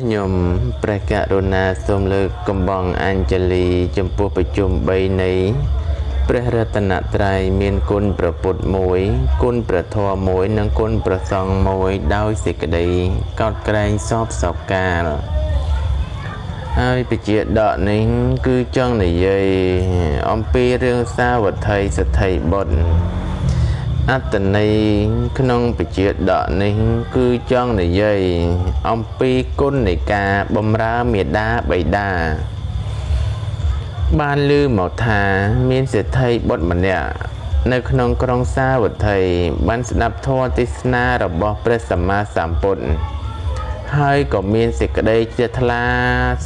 ខ្ញុំព្រះករុណាសូមលើកកំបងអញ្ជលីចំពោះប្រជុំ3នៃព្រះរតនត្រ័យមានគុណព្រះពុទ្ធមួយគុណព្រះធម៌មួយនិងគុណព្រះសង្ឃមួយដោយសេចក្តីកោតក្រែងសពសពកាលហើយពជាដកនេះគឺចង់និយាយអំពីរឿងសាវត្ថីសទ្ធិបុត្រអត្តន័យក្នុងពជាដកនេះគឺចង់និយាយអំពីគុណនៃការបម្រើមេដាបិតាបានឮមកថាមានសេដ្ឋីបុត្រម្នាក់នៅក្នុងក្រុងសាវត្ថីបានស្ដាប់ធម៌ទេសនារបស់ព្រះសម្មាសម្ពុទ្ធហើយក៏មានសេចក្តីជ្រះថ្លា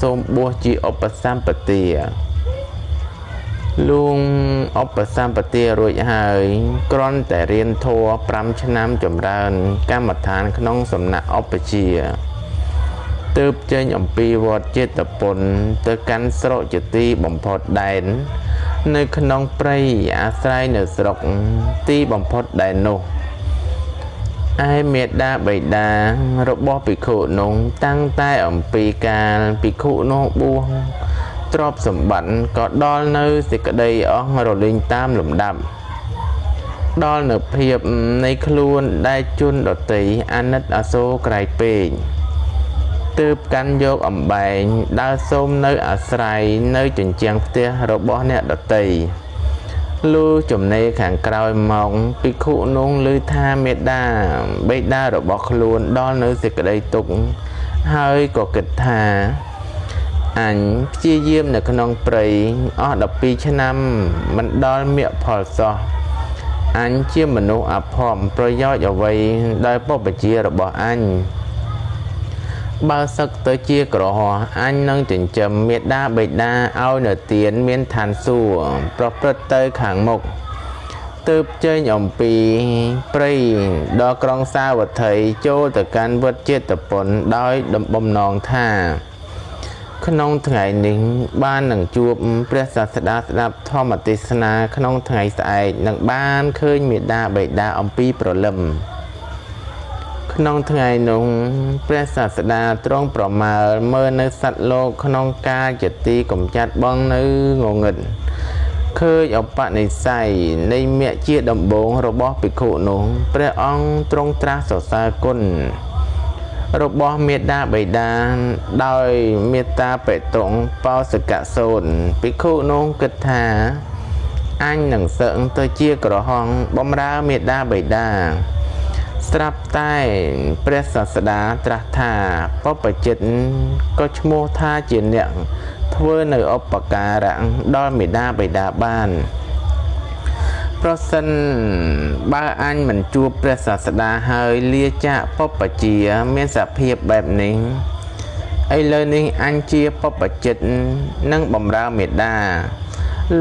សូមបួសជាឧបសម្បទាលួងឧបសម្បទារួចហើយគ្រាន់តែរៀនធម៌5ឆ្នាំចម្រើនកម្មដ្ឋានក្នុងសំណាក់ឧបជាទើបចេញអំពីវត្តចេតពុនទៅកាន់ស្រុកជាទីបំផុតដែននៅក្នុងព្រៃអាស្រ័យនៅស្រុកទីបំផុតដែននោះឯមេដាបិតារបស់ភិក្ខុនោះតាំងតែអំពីកាលភិក្ខុនោះបួសទ្រព្យសម្បត្តិក៏ដល់នៅសេចក្តីអស់រលីងតាមលំដាប់ដល់នៅភាពនៃខ្លួនដែលជនដទៃអាណិតអាសូរក្រៃពេកទើបកាន់យកអំបែងដើរសូមនៅអាស្រ័យនៅជញ្ជាំងផ្ទះរបស់អ្នកដទៃលុះចំណេរខាងក្រោយមកភិក្ខុនោះឮថាមេដាបិតារបស់ខ្លួនដល់នៅសេចក្តីទុក្ខហើយក៏គិតថាអញព្យាយាមនៅក្នុងព្រៃអស់12ឆ្នាំមិនដល់មគ្គផលសោះអញជាមនុស្សអភ័ព្វប្រយោជន៍អ្វីដោយបព្វជិរបស់អញបើសឹកទៅជាក្រហោះអញនឹងចិញ្ចឹមមេដាបិតាឲ្យនៅទានមានឋានសួគ៌ប្រព្រឹត្តទៅខាងមុខទើបចេញអំពីព្រៃដល់ក្រុងសាវត្ថីចូលទៅកាន់វត្តចេតពុនដោយបំណងថាក្នុងថ្ងៃនេះបាននឹងជួបព្រះសាស្តាស្ដាប់ធម្មទេសនាក្នុងថ្ងៃស្អែកនឹងបានឃើញមេដាបិតាអំពីព្រលឹមក្នុងថ្ងៃនោះព្រះសាស្តាទ្រង់ប្រមើលមើលនៅសត្វលោកក្នុងកាលជាទីកំចាត់បងនៅងងឹតឃើញឧបនិស្ស័យនៃមគ្គជាដំបូងរបស់ភិក្ខុនោះព្រះអង្គទ្រង់ត្រាស់សរសើរគុណរបស់មេដាបិតាដោយមេត្តាបេតុងបោសកសូនភិក្ខុនោះគិតថាអញនឹងសឹកទៅជាក្រហមបំរើមេដាបិតាស្រាប់តែព្រះសាស្តាត្រាស់ថាបព្វជិតក៏ឈ្មោះថាជាអ្នកធ្វើនៅឧបការៈដល់មេដាបិតាបានប្រសិនបើអញមិនជួបព្រះសាស្តាហើយលាចាកបព្វជិមានសភាពបែបនេះឥឡូវនេះអញជាបព្វជិតនឹងបំរើមេដា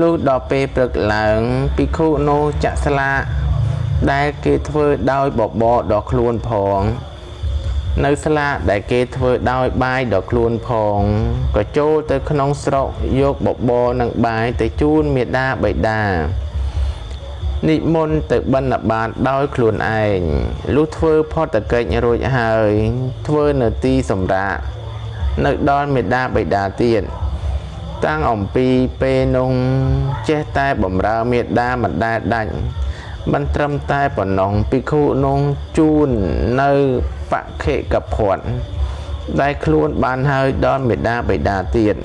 លុះដល់ពេលព្រឹកឡើងភិក្ខុនោះចាក់ស្លាកដែលគេធ្វើដោយបបរដល់ខ្លួនផងនៅស្លាកដែលគេធ្វើដោយបាយដល់ខ្លួនផងក៏ចូលទៅក្នុងស្រុកយកបបរនិងបាយទៅជូនមេដាបិតានិមន្តទៅបិណ្ឌបាតដោយខ្លួនឯងលុះធ្វើផតកិច្ចរួចហើយធ្វើនៅទីសម្រាកនៅដល់មេដាបិតាទៀតតាំងអំពីពេលនោះចេះតែបំរើមេដាមិនដែលដាច់មិនត្រឹមតែប៉ុណ្ណោះភិក្ខុនោះជូននៅបខិកភ័ណ្ឌដែលខ្លួនបានហើយដល់មេដាបិតាទៀត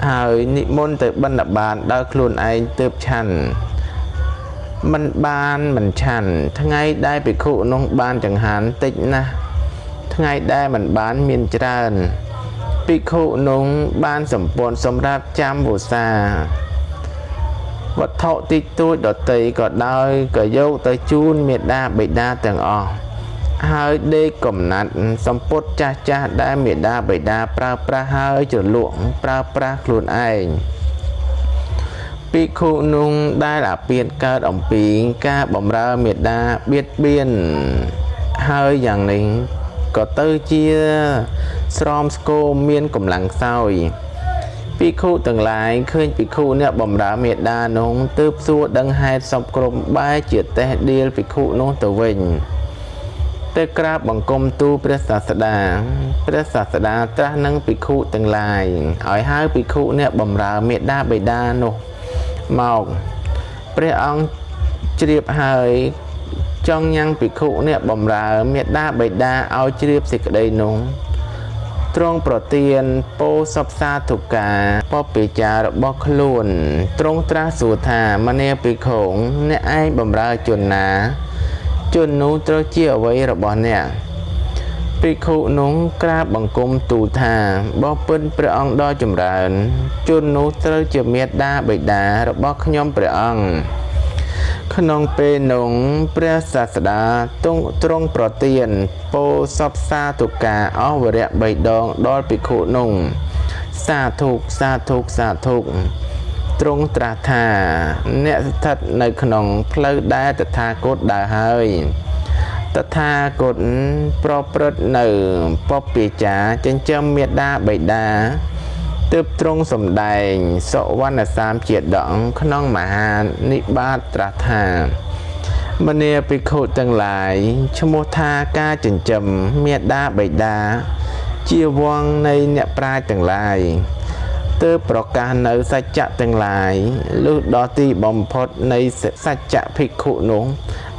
ហើយនិមន្តទៅបិណ្ឌបាតដោយខ្លួនឯងទើបឆាន់មិនបានមិនឆាន់ថ្ងៃដែលភិក្ខុនោះបានចង្ហាន់តិចណាស់ថ្ងៃដែលមិនបានមានច្រើនភិក្ខុនោះបានសម្ព័ន្ធសម្រាប់ចាំវស្សាវត្ថុតិចតួចដទៃក៏ដោយក៏យកទៅជូនមេដាបិតាទាំងអស់ហើយដេកកំណាត់សម្ពុតចាស់ចាស់ដែលមេដាបិតាប្រើប្រាស់ហើយជ្រលក់ប្រើប្រាស់ខ្លួនឯងភិក្ខុនោះដែលអាពាធកើតអំពីការបម្រើមេដាបៀតបៀនហើយយ៉ាងនេះក៏ទៅជាស្រោមស្គមមានកម្លាំងខ្សោយភិក្ខុទាំងឡាយឃើញភិក្ខុអ្នកបម្រើមេដានោះទើបសួរដឹងហេតុសពគ្រប់បែរជាតេះដៀលភិក្ខុនោះទៅវិញ ទៅក្រាបបង្គំទូលព្រះសាស្តាព្រះសាស្តាត្រាស់នឹងភិក្ខុទាំងឡាយឲ្យហៅភិក្ខុអ្នកបម្រើមាតាបិតានោះមកព្រះអង្គជ្រាបហើយចង់ញ៉ាំងភិក្ខុអ្នកបម្រើមាតាបិតាឲ្យជ្រាបសេចក្តីនោះទ្រង់ប្រទានពោសពសាធុកាពពាចារបស់ខ្លួនទ្រង់ត្រាស់សួរថាមនាភិក្ខុអ្នកឯងបម្រើជនណាជននោះត្រូវជាអ្វីរបស់អ្នកភិក្ខុនោះក្រាបបង្គំទូលថាបបិទ្ធព្រះអង្គដ៏ចម្រើនជននោះត្រូវជាមេដាបិតារបស់ខ្ញុំព្រះអង្គក្នុងពេលនោះព្រះសាស្តាទ្រង់ប្រទានពោសពសាធុកាអស់វរៈ3ដងដល់ភិក្ខុនោះសាធុសាធុសាធុទ្រង់ត្រាស់ថាអ្នកស្ថិតនៅក្នុងផ្លូវដែលតថាគតដើរហើយតថាគតប្រព្រឹត្តនៅពពាចាចិញ្ចឹមមេដាបិតាទើបទ្រង់សម្ដែងសុវណ្ណសាមជាដងក្នុងមហានិបាតត្រាស់ថាមនាភិក្ខុទាំងឡាយឈ្មោះថាការចិញ្ចឹមមេដាបិតាជាវងនៃអ្នកប្រាជ្ញទាំងឡាយទើបប្រកាសនៅសច្ចៈទាំងឡាយលុះដល់ទីបំផុតនៃសច្ចៈភិក្ខុនោះ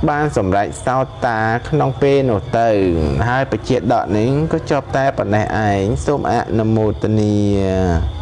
បានសម្រេចសោតាក្នុងពេលនោះទៅហើយបជាដកនេះក៏ចប់តែប៉ុណ្ណេះឯងសូមអនុមោទនា។